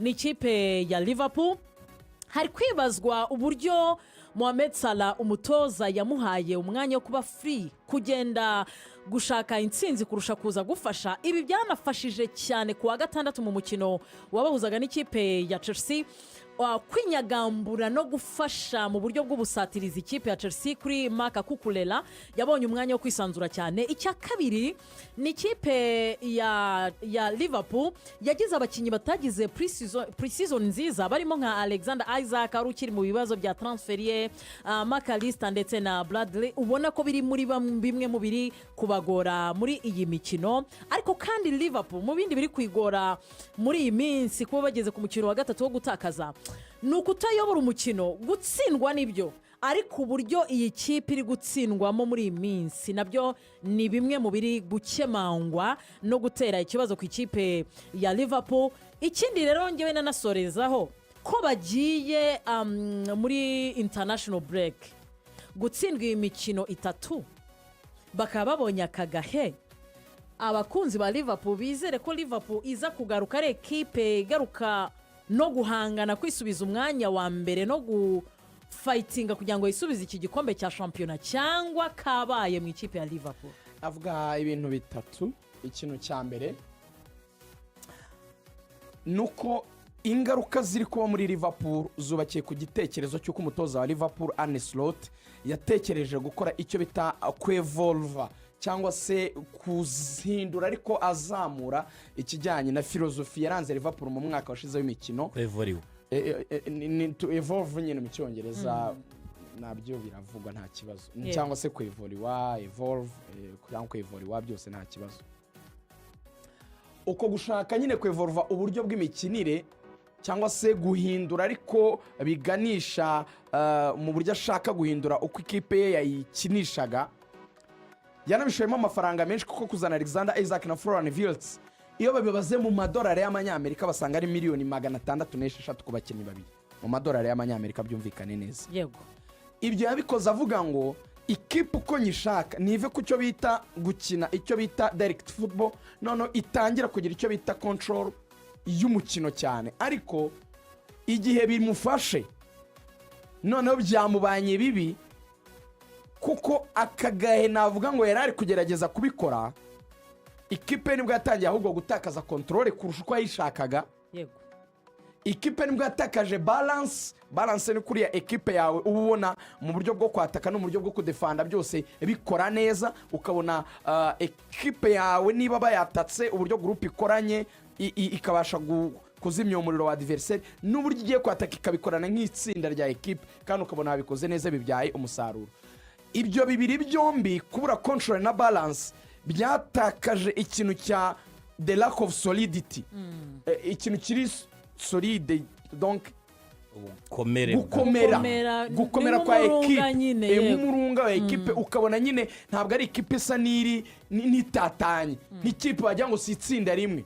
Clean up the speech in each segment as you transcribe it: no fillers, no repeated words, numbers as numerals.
Ni ikipe ya Liverpool. Hari kwibazwa uburyo Mohamed Salah, umutoza yamuhaye umwanya wo kuba free, kugenda gushaka intsinzi kurusha kuza gufasha. Ibi byanafashije cyane ku wa gatandatu mu mukino wabahuzaga n'ikipe ya Chelsea, kwinyagambura no gufasha mu buryo bw'ubusatirizi ikipe ya Chelsea kuri Marc Cucurella. Yabonye umwanya wo kwisanzura cyane. Icya kabiri ni ikipe ya Liverpool yagize abakinnyi batagize pre-season nziza, barimo nka Alexander Isak wari ukiri mu bibazo bya transfer ye, Mac Allister ndetse na Bradley, ubona ko biri muri bimwe mu biri kubagora muri iyi mikino. Ariko kandi Liverpool, mu bindi biri kwigora muri iyi minsi, kuba bageze ku mukino wa gatatu wo gutakaza, ni ukutayobora umukino. Gutsindwa nibyo, ariko uburyo iyi kipe iri gutsindwamo muri iyi minsi nabyo ni bimwe mu biri gukemangwa no gutera ikibazo ku ikipe ya Liverpool. Ikindi rero, ngewe nanasorezaho ko bagiye muri international break, gutsindwa iyi mikino itatu bakaba babonye aka gahe, abakunzi ba Liverpool bizere ko Liverpool iza kugaruka ari ekipe igaruka no guhangana kwisubiza umwanya wa mbere no gufightinga kugira ngo yisubize iki gikombe cya shampiyona, cyangwa kabaye mu ikipe ya Liverpool? Avuga ibintu bitatu. Ikintu cya mbere ni uko ingaruka ziri kuba muri Liverpool zubakiye ku gitekerezo cy'uko umutoza wa Liverpool, Arne Slot, yatekereje gukora icyo bita kwevolva cyangwa se kuzihindura, ariko azamura ikijyanye na filozofi yaranze Liverpool mu mwaka washize w'imikino. Kwevoriwe. Ni to evolve nyine mu Cyongereza nabyo biravugwa, nta kibazo. Cyangwa se kwevoriwa, evolve, cyangwa kwevoriwa, byose nta kibazo. Uko gushaka nyine kwevoluva uburyo bw'imikinire cyangwa se guhindura, ariko biganisha mu buryo ashaka guhindura uko ikipe ye yayikinishaga, yanabishoyemo amafaranga menshi, kuko kuzana Alexander Isak na Florian Wirtz, iyo babibaze mu madolari y'amanyamerika basanga ari miliyoni 606 ku bakinnyi babiri, mu madolari y'amanyamerika, byumvikane neza. Ibyo yabikoze avuga ngo ikipe uko nyishaka ntive ku cyo bita gukina icyo bita direct football, noneho itangira kugira icyo bita control y'umukino cyane. Ariko igihe bimufashe, noneho byamubanye bibi, kuko aka gahe navuga ngo yari ari kugerageza kubikora, ikipe nibwo yatangiye ahubwo gutakaza contrôle kurusha uko yayishakaga. Ikipe nibwo yatakaje balance. Balance ni kuriya ekipe yawe uba ubona mu buryo bwo kwataka no mu buryo bwo kudefanda byose bikora neza, ukabona ekipe yawe niba bayatatse, uburyo groupe ikoranye ikabasha kuzimya umuriro wa adversaire, n'uburyo igiye kwataka ikabikorana nk'itsinda rya ekipe, kandi ukabona babikoze neza, bibyaye umusaruro. Ibyo bibiri byombi, kubura control na balance, byatakaje ikintu cya the lack of solidity. Ikintu kiri solide, donc ubukomere. Gukomera. Gukomera, gukomera ni kwa nk'umurunga ekipe. nyine, yego. Nk'umurunga wa ekipe, ukabona nyine ntabwo ari ekipe isa n'iri n'itatanye, nk'ikipe wagira ngo si itsinda rimwe.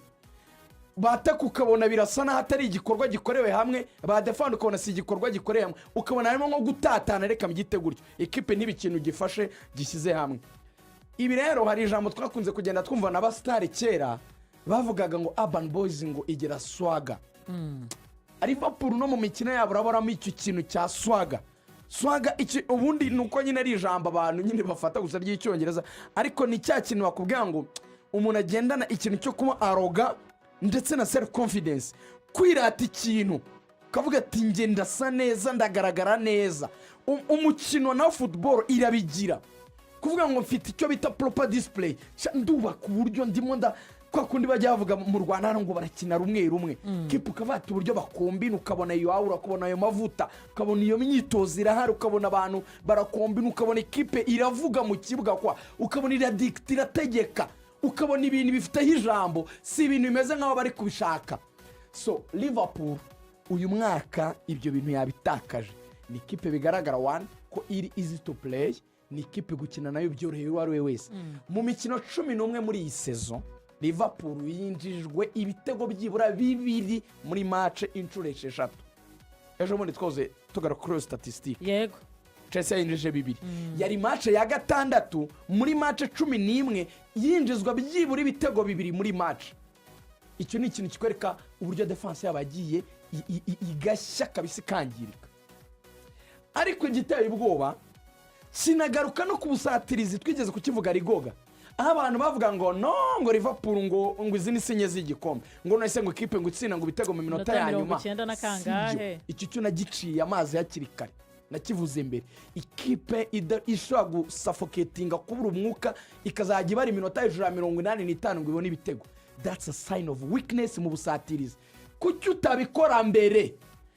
Bataka ukabona birasa n'aho atari igikorwa gikorewe hamwe, badefanda ukabona si igikorwa gikorewe hamwe, ukabona harimo nko gutatana, reka mbyite gutyo. Ekipe ntiba ikintu gifashe gishyize hamwe. Ibi rero, hari ijambo twakunze kugenda twumva na basitari kera bavugaga ngo Urban Boys ngo igira swagger. Liverpool no mu mikino yabo urabonamo icyo kintu cya swagger. Swagger iki ubundi ni uko nyine ari ijambo abantu nyine bafata gusa ry'Icyongereza, ariko ni cya kintu bakubwira ngo umuntu agendana ikintu cyo kuba arrogant ndetse na self confidence, kwirata ikintu, ukavuga ati: "Njye ndasa neza, ndagaragara neza." Umukino na football irabigira, kuvuga ngo mfite icyo bita proper display. Sha, ndubaka uburyo ndimo nda kwa kundi bajya bavuga mu Rwanda hano ngo barakina rumwe rumwe kipe, ukavata uburyo bakombina, ukabona iyo aura, ukabona ayo mavuta, ukabona iyo myitozo irahari, ukabona abantu barakombina, ukabona ikipe iravuga mu kibuga kwa, ukabona iradikita, irategeka, ukabona ibintu bifiteho ijambo, si ibintu bimeze nk'aho bari kubishaka. So Liverpool uyu mwaka ibyo bintu yabitakaje. Ni ikipe bigaragara one ko iri easy to play, ni ikipe gukina nayo byoroheye uwo ari we wese. Mu mikino 11 muri iyi saison, Liverpool yinjijwe ibitego byibura bibiri muri match inshuro 6. Ejo bundi twoze tugaruka kuri iyo statistique. Chelsea yinjije bibiri, yari match ya gatandatu muri match 11 yinjizwa byibura ibitego bibiri muri match. Icyo ni ikintu kikwereka uburyo défense yabo yagiye igashya kabisa, ikangirika. Ariko igiteye ubwoba kinagaruka no ku busatirizi, twigeze kukivuga rigoga, aho abantu bavuga ngo no, ngo Liverpool ngo izi ni signe z'igikombe, ngo none se ngo ikipe ngo itsinda ngo ibitego mu minota Minota ya mirongo nyuma. icyenda na Si byo. kangahe? Icyo cyo nagiciye amazi hakiri kare, nakivuze mbere. Ikipe ishobora gusuffocatinga, kubura umwuka, ikazajya ibara iminota hejuru ya 85 ngo ibone ibitego, that's a sign of weakness mu busatirizi. Kuki utabikora mbere?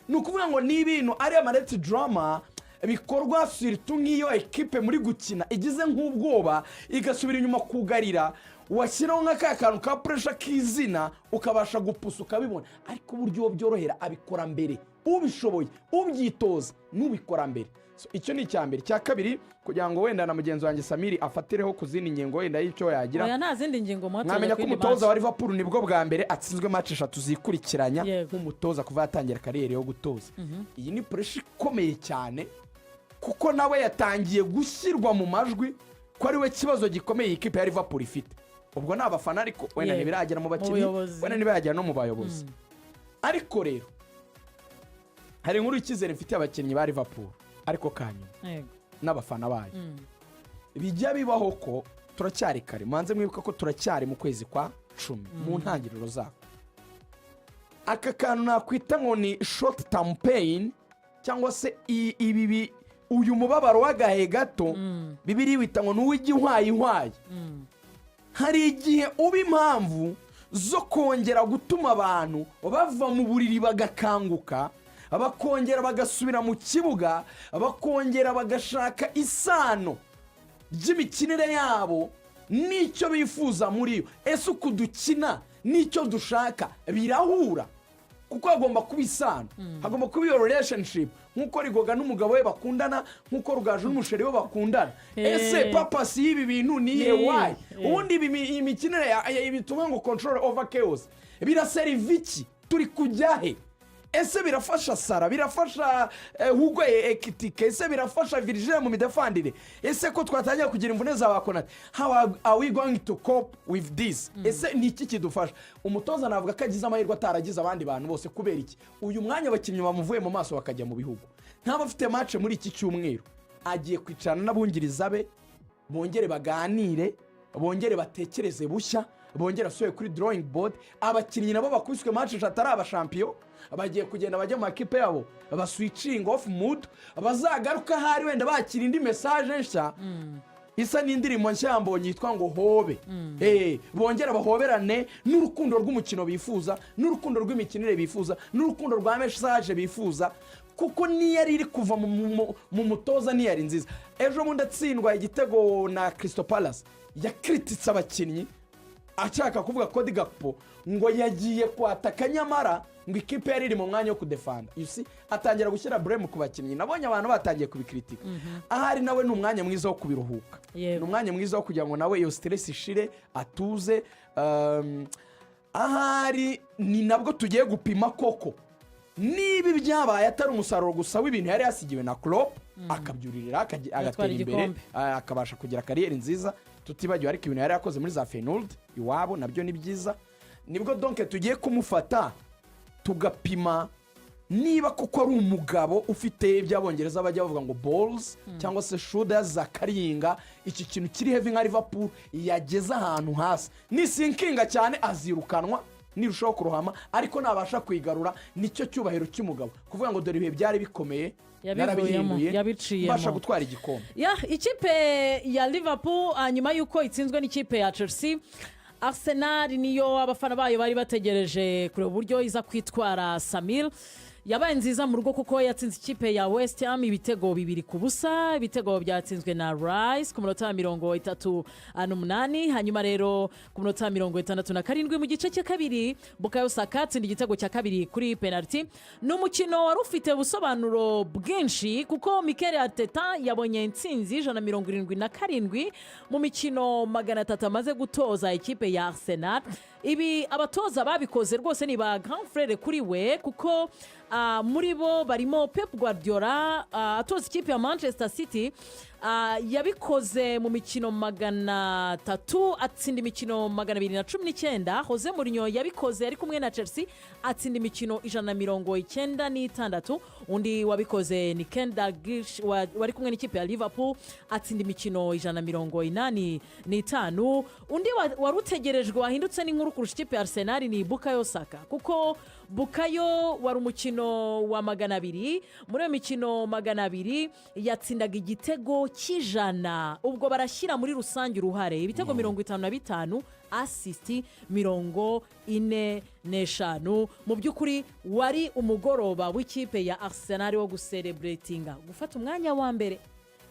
Ni ukuvuga ngo ni ibintu ari ama late drama bikorwa, surtout nk'iyo ekipe muri gukina igize nk'ubwoba, igasubira inyuma kugarira, washyiraho nka ka kantu ka pressure k'izina, ukabasha gupusa ukabibona. Ariko uburyo byorohera abikora mbere, ubishoboye, ubyitoza n'ubikora mbere. So, icyo ni icya mbere. Icya kabiri, kugira ngo wenda na mugenzi wanjye Samiri afatireho ku zindi ngingo wenda y'icyo yagira. Oya, nta zindi ngingo muha. Mwamenya ko umutoza wa Liverpool nibwo bwa mbere atsinzwe match eshatu zikurikiranya nk'umutoza kuva yatangira carrière yo gutoza. Iyi ni pressure ikomeye cyane, kuko nawe yatangiye gushyirwa mu majwi ko ari we kibazo gikomeye iyi kipe ya Liverpool ifite. Ubwo ni abafana, ariko wenda ntibiragera mu bakinnyi, buyobozi. Wenda ntibiragera no mu bayobozi. Ariko rero hari inkuru y'icyizere mfitiye abakinnyi ba Liverpool, ariko kanyuma n'abafana bayo. Bijya bibaho ko turacyari kare, mubanze mwibuka ko turacyari mu kwezi kwa 10, mu ntangiriro zako. Aka kantu nakwita ngo ni short term pain, cyangwa se ibi uyu mubabaro w'agahe gato, Bibiliya wita ngo ni uw'igihwayihwayi. Hari igihe uba impamvu zo kongera gutuma abantu bava mu buriri bagakanguka, bakongera bagasubira mu kibuga, bakongera bagashaka isano ry'imikinire yabo n'icyo bifuza muri yo. Ese uku dukina n'icyo dushaka birahura? Kuko hagomba kuba isano, hagomba kuba iyo relationship, nk'uko Rigoga n'umugabo we bakundana, nk'uko Rugaju n'umusheri we bakundana. Ese purpose y'ibi bintu ni iyihe? Why? Ubundi iyi mikinire ibi tuvuga ngo control over chaos biraseriva iki? Turi kujya he? Ese birafasha Salah? Birafasha Hugo Ekitike? Ese birafasha Virgil mu midefandire? Ese ko twatangira kugira imvune za ba Konate, how are we going to cope with this? Ese ni iki kidufasha? Umutoza navuga ko agize amahirwe ataragize abandi bantu bose. Kubera iki? Uyu mwanya abakinnyi bamuvuye mu maso bakajya mu bihugu, ntaba afite match muri iki cyumweru, agiye kwicarana n'abungiriza be, bongere baganire, bongere batekereze bushya, bongere asubire kuri drawing board. Abakinnyi nabo bakubiswe match eshatu ari abashampiyo, bagiye kugenda bajya mu makipe yabo, baswitchinga off mood, bazagaruka ahari wenda bakira indi message nshya isa n'indirimbo nshya yambonye yitwa ngo hobe. Bongere bahoberane n'urukundo rw'umukino bifuza, n'urukundo rw'imikinire bifuza, n'urukundo rwa message bifuza, kuko niyo yari iri kuva mu mutoza ntiyari nziza. Ejo bundi atsindwa igitego na Crystal Palace, yakirititse abakinnyi, ashaka kuvuga Cody Gakpo ngo yagiye kwataka, nyamara ngo ikipe yari iri mu mwanya wo kudefanda. You see, atangira gushyira blame ku bakinnyi. Nabonye abantu batangiye kubikritika. Ahari nawe ni umwanya mwiza wo kubiruhuka. Ni umwanya mwiza wo kugira ngo nawe iyo stress ishire, atuze. Ahari ni nabwo tugiye gupima koko niba ibyabaye atari umusaruro gusa w'ibintu yari yasigiwe na Klopp, akabyuririra, agatera imbere, igikombe. Akabasha kugira carrière nziza, tutibagiwe ariko ibintu yari yakoze muri za Feyenoord iwabo nabyo ni byiza. Nibwo donc tugiye kumufata tugapima niba koko ari umugabo ufite ibyo Abongereza bajya bavuga ngo balls, cyangwa se shoulders za karinga iki kintu kiri heavy nka Liverpool yageze ahantu hasi. Nisinkinga cyane azirukanwa, nirushaho kurohama, ariko nabasha kuyigarura, nicyo cyubahiro cy'umugabo, kuvuga ngo dore ibihe byari bikomeye, Yabivuyemo, narabihinduye, yabiciyemo. mbasha gutwara igikombe. Ya, ikipe ya Liverpool, nyuma y'uko itsinzwe n'ikipe ya Chelsea, Arsenal niyo abafana bayo bari bategereje kureba uburyo iza kwitwara. Samir, yabaye nziza mu rugo kuko yatsinze ikipe ya West Ham ibitego 2-0. Ibitego byatsinzwe na Rice ku munota wa 38, hanyuma rero ku munota wa 67 mu gice cya kabiri, Bukayo Saka atsinda igitego cya kabiri kuri penaliti. Ni umukino wari ufite ubusobanuro bwinshi, kuko Mikel Arteta yabonye intsinzi 177 mu mikino 300 amaze gutoza ikipe ya Arsenal. Ibi abatoza babikoze rwose ni ba grand frère kuri we, kuko muri bo barimo Pep Guardiola, atoza ikipe ya Manchester City. Yabikoze mu mikino 300, atsinda imikino 219. Jose Mourinho yabikoze ari kumwe na Chelsea, atsinda imikino 196. Undi wabikoze ni Ken Dalglish wari kumwe n'ikipe ya Liverpool, atsinda imikino 185. Undi wari utegerejwe wahindutse n'inkuru kurusha ikipe ya Arsenal ni Bukayo Saka, kuko Bukayo wari umukino wa 200. Muri iyo mikino 200 yatsindaga igitego cy'100. Ubwo barashyira muri rusange uruhare ibitego 55, assist 45. Mu by'ukuri wari umugoroba w'ikipe ya Arsenal wo gucelebratinga gufata umwanya wa mbere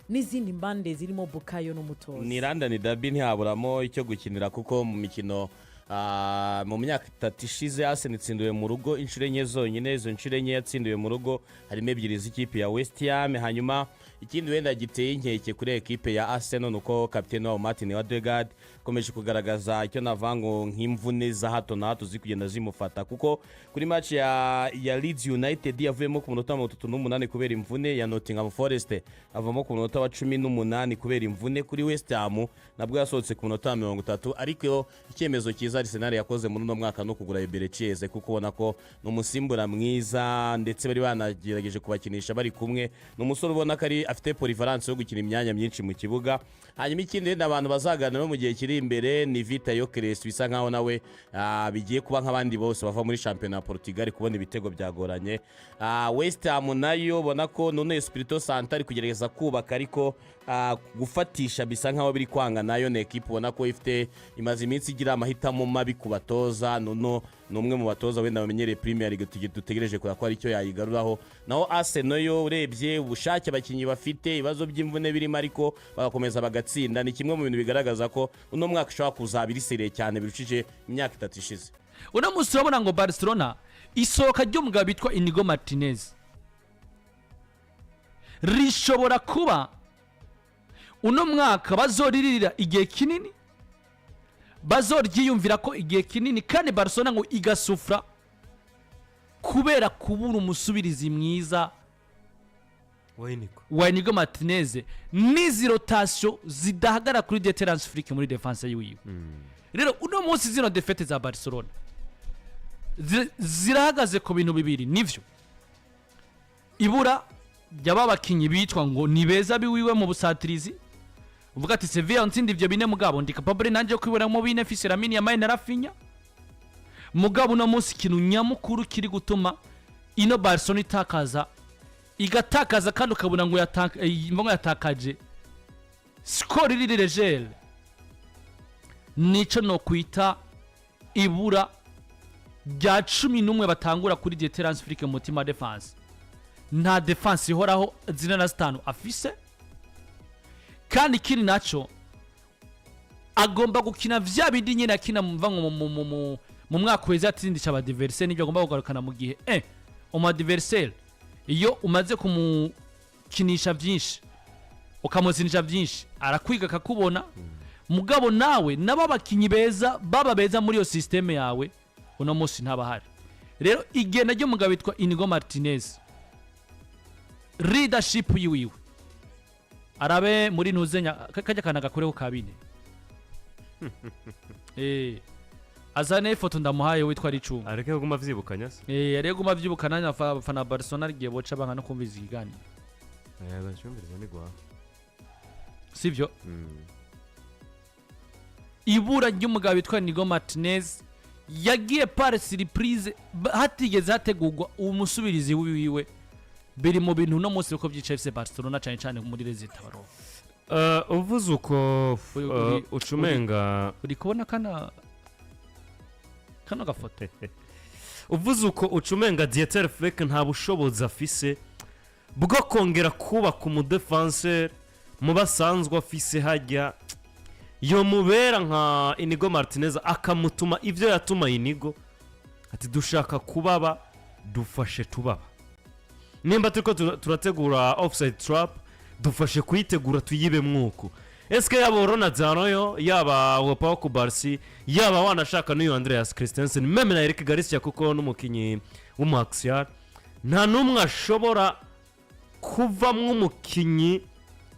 n'izindi mbande zirimo Bukayo n'umutoza. Ni London derby, ntihaburamo icyo gukinira, kuko mu mikino mu myaka 3 ishize Arsenal itsindiwe mu rugo inshuro enye zonyine. Izo nshuro enye yatsindiwe mu rugo harimo ebyiri z'ikipe ya West Ham. Hanyuma ikindi wenda giteye inkeke kuri ekipe ya Arsenal ni uko kapitene wabo Martin Odegaard akomeje kugaragaza icyo navuga ngo nk'imvune za hato na hato ziri kugenda zimufata, kuko kuri match ya Leeds United yavuyemo ku munota wa 38 kubera imvune, ya Nottingham Forest avamo ku munota wa 18 kubera imvune, kuri West Ham nabwo yasohotse ku munota wa 30. Ariko icyemezo cyiza Arsenal yakoze muri uno mwaka no kugura Eberechi Eze, kuko ubona ko ni umusimbura mwiza, ndetse bari banagerageje kubakinisha bari kumwe. Ni umusore ubona ko ari afite polyvalence yo gukina imyanya myinshi mu kibuga. Hanyuma ikindi wenda abantu bazaganiraho mu gihe kiri imbere ni Viktor Gyökeres, bisa nkaho nawe bigiye kuba nk'abandi bose bava muri shampiyona ya Portugal, kubona ibitego byagoranye. West Ham nayo ubona ko Nuno Espirito Santo ari kugerageza kubaka, ariko gufatisha bisa nkaho biri kwanga. Nayo ni ekipe ubona ko ifite imaze iminsi igira amahitamo mabi ku batoza. Nuno ni umwe mu batoza wenda bamenyereye Premier League, dutegereje kureba ko hari icyo yayigaruraho. Naho Arsenal yo, urebye ubushake abakinnyi bafite, ibibazo by'imvune birimo, ariko bagakomeza bagatsinda, ni kimwe mu bintu bigaragaza ko uno mwaka ushobora kuzaba iri sérieux cyane birushije imyaka 3 ishize. Uno munsi urabona ngo Barcelona, isohoka ry'umugabo witwa Inigo Martinez rishobora kuba uno mwaka bazoririra igihe kinini, bazoryiyumvira ko igihe kinini, kandi Barcelona ngo igasufura kubera kubura umusubirizi mwiza wa wa Inigo Martinez n'izi rotation zidahagarara kuri Dieter Hans Flick muri défense yiwiwe. Rero uno munsi zino défaites za Barcelona zirahagaze ku bintu bibiri, nivyo: ibura ry'aba bakinnyi bitwa ngo ni beza biwiwe mu busatirizi, uvuga ati Sevilla ntsinda ivyo bine, mugabo ndi capable nanjye yo kwibonamo bine, fise Lamine Yamal na Raphinha. Mugabo uno munsi ikintu nyamukuru kiri gutuma ino Barcelona itakaza, igatakaza, kandi ukabona ngo ngo yatakaje score iri légère, nico no kwita ibura rya 11 batangura kuri Dieter Hans Flick mu mutima défense. Nta défense ihoraho zine na zitanu afise. Kandi ikindi naco, agomba gukina vya bindi nyine akina mva ngo mu mwaka weza atsindisha abadversaire, nibyo agomba kugarukana mu gihe umu adversaire iyo umaze kumukinisha byinshi, ukamutsinisha byinshi, arakwiga akakubona. Mugabo nawe nabo abakinnyi beza baba beza muri iyo système yawe uno munsi ntabahari. Rero igenda ry'umugabo witwa Inigo Martinez, leadership yiwiwe, arabe muri ntuzenya kajya kana gakoreho ka bine, azane ifoto ndamuhaye witwa Ricunga. Areke kuguma avyibukanya se. Areke guma avyibuka nanjye abafana ba Barcelona igihe boca banga no kumviza ikiganiro. Yego, ncyumviriza nigwa. Sivyo? Ibura ry'umugabo witwa Inigo Martinez yagiye par surprise, hatigeze hategurwa umusubirizi wiwe, biri mu bintu uno munsi uko byicaye FC Barcelona, cyane cyane muri résultat baronka. Uvuze uko ucumenga Uri kubona kano gafoto? Uvuze uko ucumenga Dieter Flick nta bushobozi afise bwo kongera kubaka umudéfenseur mu basanzwe afise hajya yomubera nka Inigo Martinez, akamutuma ibyo yatuma Inigo, ati dushaka kubaba, dufashe tubaba, nimba turiko turategura offside trap, dufashe kuyitegura tuyibe mwuku. Eske yaba Ronald Araujo, yaba Pau Cubarsi, yaba wanashaka n'uyu Andreas Christensen, même na Eric Garcia, kuko n'umukinnyi w'umu axial, nta n'umwe ashobora kuvamwo umukinnyi.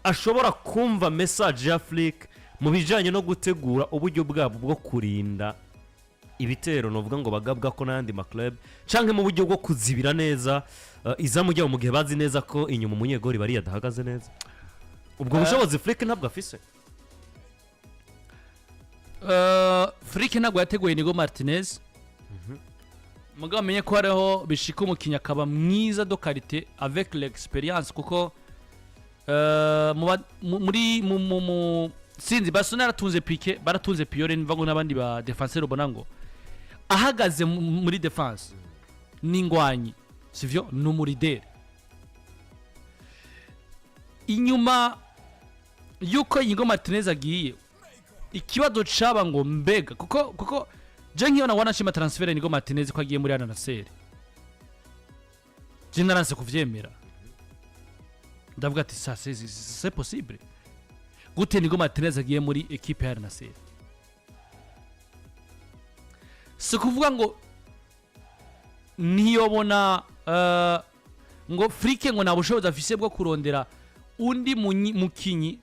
Ashobora kumva message ya Flick mu bijyanye no gutegura uburyo bwabo bwo kurinda ibitero, novuga ngo bagabwa ko n'ayandi ma club, canke mu buryo bwo kuzibira neza izamu ryabo mu gihe bazi neza ko inyuma umunyegori bariya adahagaze neza. Ubwo bushobozi Flick ntabwo afise. Flick ntabwo yateguye Inigo Martinez. Mugabo amenye ko hariho bishika umukinnyi akaba mwiza de qualité avec l'expérience, kuko muri mu sinzi, Barcelona yaratunze Pique, baratunze Puyol, niva ngo n'abandi ba défenseur, ubona ngo ahagaze muri défense n'ingwanyi, sivyo? Ni umu leader. Inyuma yuko Inigo Martinez agiye, ikibazo caba ngo mbega kuko je nk'iyo na wanashima transfert Inigo Martinez ko agiye muri Al Nassr, je naranse kuvyemera. Ndavuga ati: "Ça, c'est possible gute Inigo Martinez agiye muri équipe ya Al Nassr?" Si kuvuga ngo ntiyobona ngo Flick ngo nta bushobozi afise bwo kurondera undi mukinyi,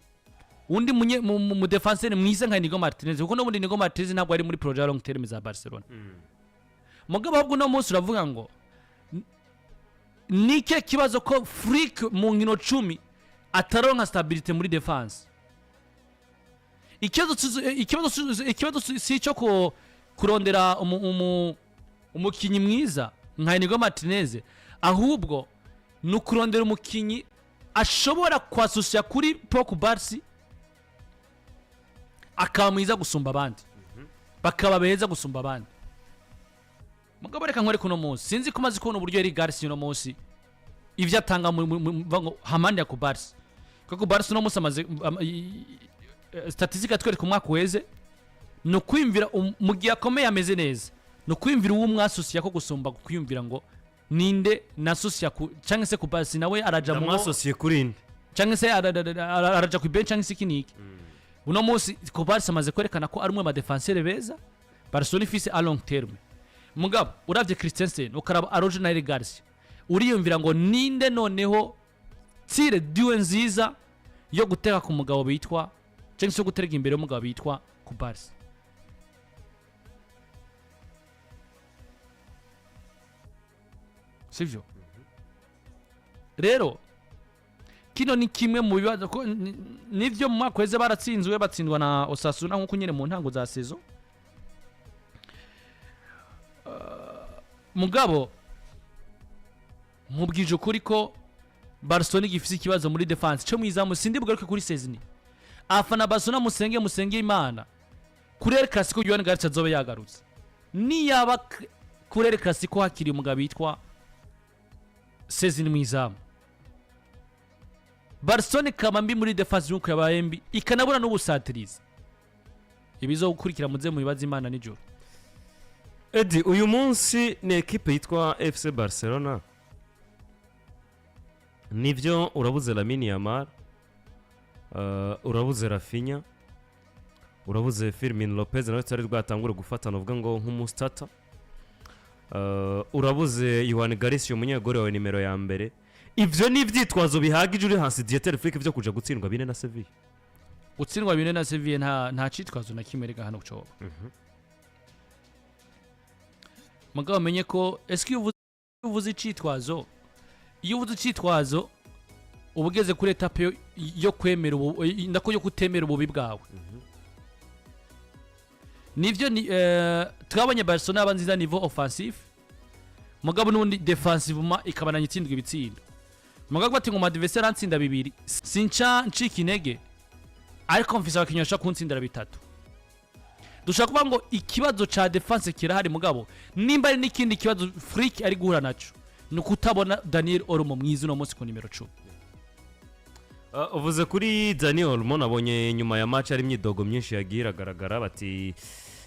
undi mu défenseur mwiza nka Inigo Martinez, kuko n'ubundi Inigo Martinez ntabwo ari muri projet ya long terme za Barcelona. Mugabo ahubwo uno munsi uravuga ngo nike kibazo ko Flick mu nkino 10 ataronka stabilité muri défense. Ikibazo si icyo kurondera umukinyi mwiza nka Inigo Martinez, ahubwo ni ukurondera umukinyi ashobora kwasosiya kuri Pau Cubarsi akaba mwiza gusumba abandi, bakaba beza gusumba abandi. Mugabo reka nkwereke, uno munsi sinzi ko umaze kubona uburyo Eric Garcia uno munsi ivyo atanga ngo hamande ya Cubarsi, kuko Cubarsi uno munsi amaze statistique atwereka umwaka uheze ni ukwiyumvira mu gihe akomeye ameze neza, ni ukwiyumvira uwo mwasosiya ko gusumba kwiyumvira ngo ninde nasosiya ku cyangwa se Cubarsi nawe araja mu Ndamwasosiye kuri inde? Cyangwa se araja ku bench cyangwa se iki niki. Uno munsi Cubarsi amaze kwerekana ko ari umwe mu ba défenseur beza Barcelona ifise à long terme. Mugabo uravye Christensen, ukaraba Araujo na Eric Garcia, uriyumvira ngo ninde noneho tire duwe nziza yo guteka ku mugabo bitwa, cyangwa se yo gutereka imbere y'umugabo bitwa Cubarsi? Sivyo? Rero kino ni kimwe mu bibazo ko nivyo mu mwaka uheze baratsinzwe, batsindwa na Osasuna nk'uko nyine mu ntango za saison. Mugabo nkubwije ukuri ko Barcelona igifise ikibazo muri défense cyo mwizamu. Sindi bugaruke kuri Szczesny. Afana Barcelona, musenge, musenge Imana kuri El Clasico Joan Garcia azobe yagarutse. Niyaba kuri El Clasico hakiri umugabo yitwa Szczesny mwizamu, Barcelona ikaba mbi muri défense nk'uko yabaye mbi, ikanabura n'ubusatirizi, ibizo gukurikira muze mubibaze Imana nijoro. Edi, uyu munsi ni ekipe yitwa FC Barcelona. Nibyo, urabuze Lamine Yamal, urabuze Raphinha, urabuze Fermin Lopez nawe tutari bwatangure gufatana uvuga ngo nk'umu starter, urabuze Joan Garcia, umunyegori wawe nimero ya mbere. Ibyo ni ibyitwazo bihagije uri hasi Dieter Flick byo kuja gutsindwa 4 na Sevilla? Gutsindwa 4 na Sevilla nta citwazo na kimwe rega hano coba. Mugabo amenye ko eske iyo uvuze icitwazo uba ugeze kuri étape yo kwemera ubu, ndako yo kutemera ububi bwawe. Nivyo ni twabonye Barcelona yaba nziza niveau offensif, mugabo n'ubundi défensivement ikabananya itsindwa ibitsindo. Mugabo ati ngo adversaire antsinda 2, sinca ncika intege, ariko mfise abakinnyi bashobora kuntsindira 3. Dushobora kuvuga ngo ikibazo ca défense kirahari, mugabo nimba ari n'ikindi kibazo Flick ari guhura naco ni ukutabona Daniel Olmo mwiza uno munsi ku nimero 10. Uvuze kuri Dani Olmo, nabonye nyuma ya match hari imyidogo myinshi yagiye iragaragara, bati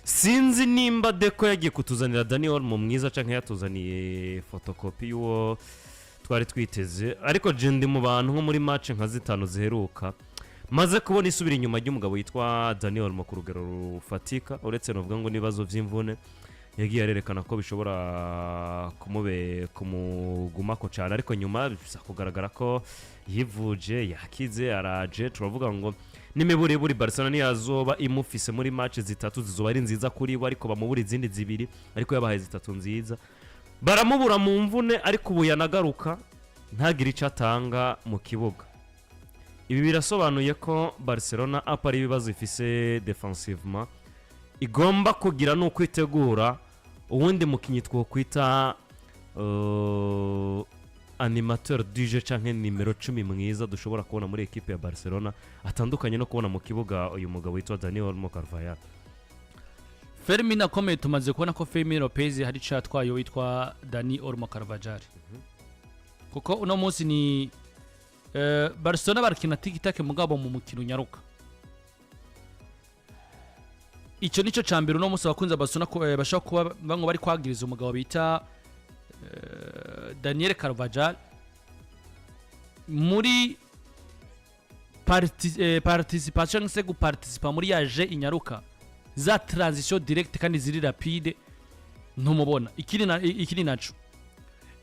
sinzi nimba Deco yagiye kutuzanira Dani Olmo mwiza canke yatuzaniye photocopie y'uwo twari twiteze. Ariko je ndi mu bantu nko muri match nka zitanu ziheruka maze kubona isubira inyuma ry'umugabo yitwa Dani Olmo ku rugero rufatika, uretse novuga ngo n'ibibazo vy'imvune. Yagiye arerekana ko bishobora kumugumako cyane, ariko nyuma biza kugaragara ko yivuje, yakize, araje. Turavuga ngo n'imiburiburi Barcelona niyazoba imufise muri match zitatu zizoba ari nziza kuri bo, ariko bamubura izindi zibiri, ariko yabahaye zitatu nziza. Baramubura mu mvune, ariko ubu yanagaruka ntagire icyo atanga mu kibuga. Ibi birasobanuye ko Barcelona, à part ibibazo ifise défensivement, igomba kugira ni ukwitegura uwundi mukinnyi twokwita animateur du jeu canke nimero 10 mwiza dushobora kubona muri ekipe ya Barcelona, atandukanye no kubona mu kibuga uyu mugabo witwa Daniel Olmo Carvajal. Fermin akomeye, tumaze kubona ko Fermin Lopez hari icyo yatwaye witwa Dani Olmo Carvajal, kuko uno munsi ni Barcelona barakina tiki-taka, mugabo mu mukino unyaruka. Icyo nicyo cya mbere uno munsi abakunzi ba Barcelona bashobora kuba bamwe bari kwagiriza umugabo bita Daniel Carvajal muri participation cyangwa se guparticipa muri ya jeu inyaruka, za transition direct kandi ziri rapide ntumubona. Ikindi naco,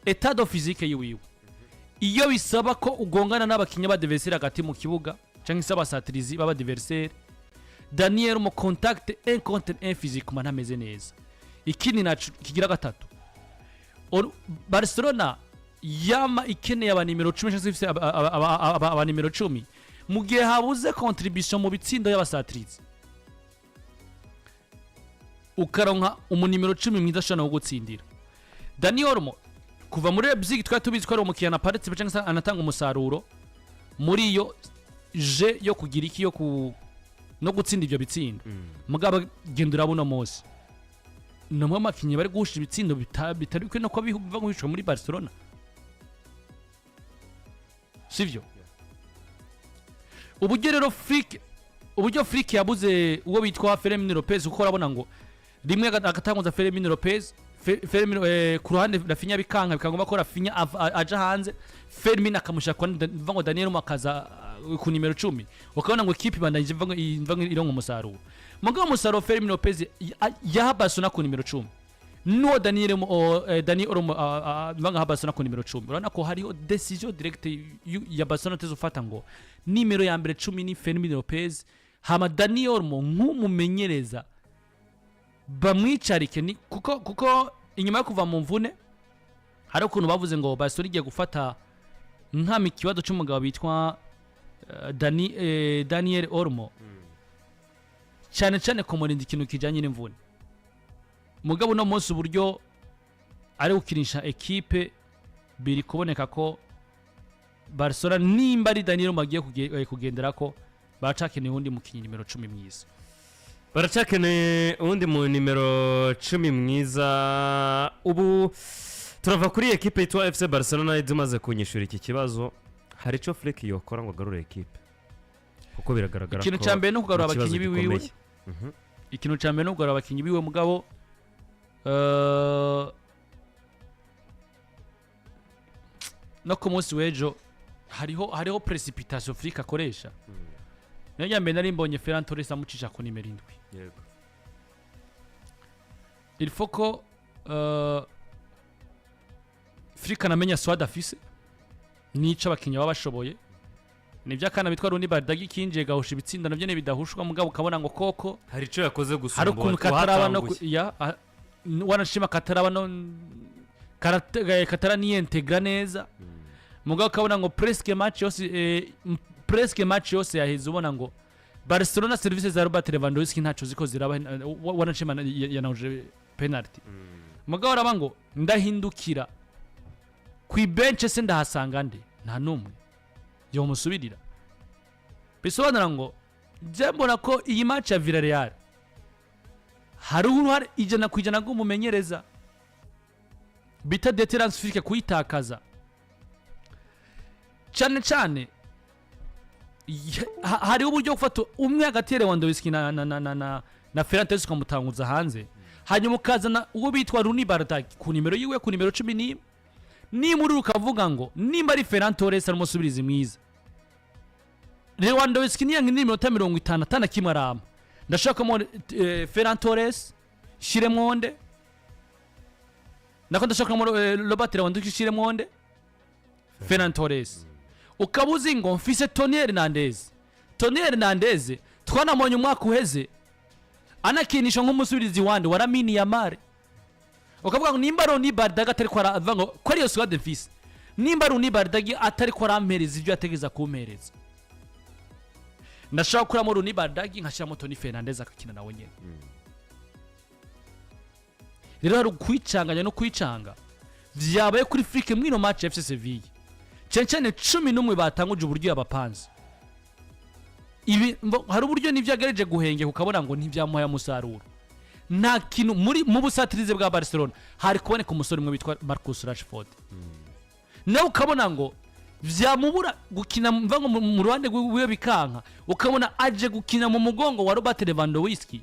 état de physique yiwiwe, iyo bisaba ko ugongana n'abakinnyi b'adversaire hagati mu kibuga cyangwa se abasatirizi b'abadversaire, Daniel mu contact 1 contre 1 physiquement ntameze neza. Ikindi naco kigira gatatu, Barcelona yama ikeneye abanimero 10 cyangwa se ifise abanimero 10 mu gihe habuze contribution mu bitsindo y'abasatirizi, ukaronka umunimero 10 mwiza ashobora no gutsindira. Dani Olmo kuva muri Leipzig twari tubizi ko ari umukiriya na participe cyangwa se anatanga umusaruro muri iyo jeu yo kugira iki, yo ku no gutsinda ibyo bitsindo. Mugabo genda urabona munsi ni umwe mu bakinnyi bari guhusha ibitsindo bitari bikwiye no kuba biva guhishwa muri Barcelona, sivyo? Uburyo rero Flick, uburyo Flick yabuze uwo bitwa Fermin Lopez, kuko urabona ngo rimwe agatanguza Fermin Lopez, Fermin ku ruhande, Raphinha bikanka, bikangomba ko Raphinha aja hanze, Fermin akamushyira kwa mva ngo Daniel akaza ku nimero 10, ukabona ngo ikipe ibandanyije mva ngo ironka umusaruro. Mugabo umusaruro Fermin Lopez yaha Barcelona ku nimero 10 nuwo Daniel Dani Olmo mva ngo aha Barcelona ku nimero 10, urabona ko hariho décision directe ya Barcelona teze ufata ngo nimero ya mbere 10 ni Fermin Lopez, hama Dani Olmo nk'umumenyereza bamwicarike. Ni kuko inyuma yo kuva mu mvune hari ukuntu bavuze ngo Barcelona igiye gufata nkama ikibazo cy'umugabo bitwa Daniel Olmo, cyane cyane kumurinda ikintu kijyanye n'imvune. Mugabo uno munsi uburyo ari gukinisha ekipe, biri kuboneka ko Barcelona, nimba ari Daniel Olmo agiye kugendera ko baracakeneye uwundi mukinnyi nimero 10 mwiza. Baracyakeneye uwundi mu nimero 10 mwiza. Ubu turava kuri ekipe yitwa FC Barcelona imaze kunyishura iki kibazo. Hari icyo Flick yokora ngo agarure ekipe, kuko biragaragara Ikintu ko cya mbere ni ukugarura ikibazo abakinnyi biwiwe. gikomeye. Ikintu cya mbere ni ukugarura abakinnyi biwe, mugabo no ku munsi w'ejo hariho précipitation Flick akoresha. Niyo ya mbere nari mbonye Ferran Torres amucisha ku nimero 7. Il faut ko Flick anamenya squad afise n'ico abakinnyi baba bashoboye. Nibyo, akana bitwa Roony Bardghji kinjiye gahusha ibitsinda, navyo bidahushwa, mugabo ukabona ngo koko Hari icyo yakoze hari gusumba ukuntu kataraba no uwatanguye. ya wanashima kataraba no kataraniyentegra neza, mugabo ukabona ngo presque match yose yaheze ubona ngo Barcelona service za Robert Lewandowski ntaco ziko ziraba, wanashima yanahuje penalty. Mugabo araba ngo ndahindukira ku ibenche se ndahasanga nde? Nta numwe yomusubirira. Bisobanura ngo je mbona ko iyi match ya Villarreal hariho uruhare 100% rw'umumenyereza bita Dieter Hans Flick kuyitakaza, cyane cyane hariho uburyo bwo gufata umwe hagati ya Lewandowski na Ferran Torres ukamutanguza hanze, hanyuma ukazana uwo bitwa Roony Bardghji ku nimero yiwe, ku nimero 11. Nimba ukavuga ngo nimba ari Ferran Torres ari umusubirizi mwiza, Lewandowski niyanga indi minota 50 atana kimwe arama, ndashakamo Ferran Torres, shiremo nde? Nako ndashaka muri Robert Lewandowski, ishiremo nde? Ferran Torres. Ukaba uzi ngo mfise Tony Hernandez. Tony Hernandez twanamubonye umwaka uheze anakinisha nk'umusubirizi wande wa Lamine Yamal. Ukavuga ngo nimba Roony Bardghji atari ko aravuga ngo ko ariyo squad mfise, nimba Roony Bardghji atari ko arampereza ibyo yategeza kumpereza, ndashobora gukuramo Roony Bardghji, nkashyiramo Tony Fernandez, agakina nawe nyine. Rero hari ukwicanganya no kwicanga vyabaye kuri Flick mwino match ya FC Sevilla, cyane cyane 11 batanguje, uburyo yabapanze ibi. Hari uburyo nivyo yagerageje guhengeka, ukabona ngo ntibyamuhaye umusaruro. Nta kintu muri mu busatirize bwa Barcelona. Hari kuboneka umusore umwe witwa Marcus Rashford, nawe ukabona ngo vyamubura gukina mva ngo mu ruhande rwiwe bikanka, ukabona aje gukina mu mugongo wa Robert Lewandowski,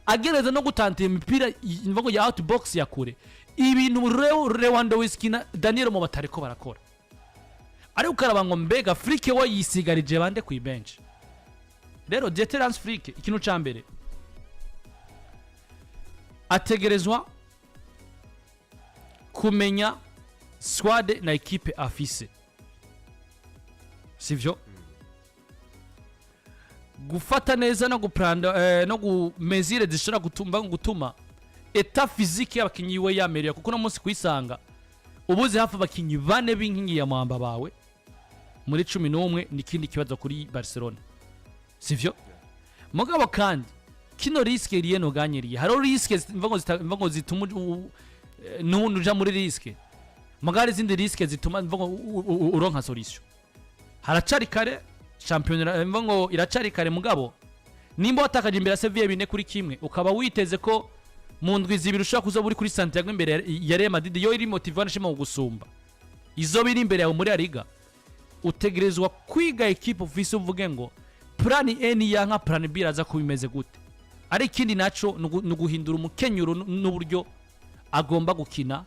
agereza no gutantira imipira mva ngo ya out box ya kure, ibintu Lewandowski na Daniel Mo batariko barakora. Ariko ukaraba ngo mbega Flick we yisigarije bande ku bench? Rero Dieter Hans Flick, ikintu ca mbere ategerezwa kumenya squad na ekipe afise, sivyo? Gufata neza no gupranda no gumezire zishobora gutuma état physique y'abakinyi we yamereye, kuko uno munsi kwisanga ubuze hafi abakinyi bane b'inkingi ya mwamba bawe muri 11 ni ikindi kibazo kuri Barcelona, sivyo? Mugabo kandi kino risque rien ne gagne. Hariho risque mva ngo zituma n'ubundi uja muri risque, mugabo hari izindi risque zituma mva ngo uronka solution. Haracari kare, shampiyona mva ngo iracari kare. Mugabo nimba watakaje imbere ya Sevilla 4-1, ukaba witeze ko mu ndwi 2 ushobora kuzoba uri kuri Santiago imbere ya Real Madrid, yo iri motivé nashima gusumba izo biri imbere yawe muri La Liga, utegerezwa kwiga ekipe ufise, uvuge ngo plan A niyanka, plan B iraza kuba imeze gute? Ari ikindi naco ni uguhindura umukenyuro n'uburyo agomba gukina.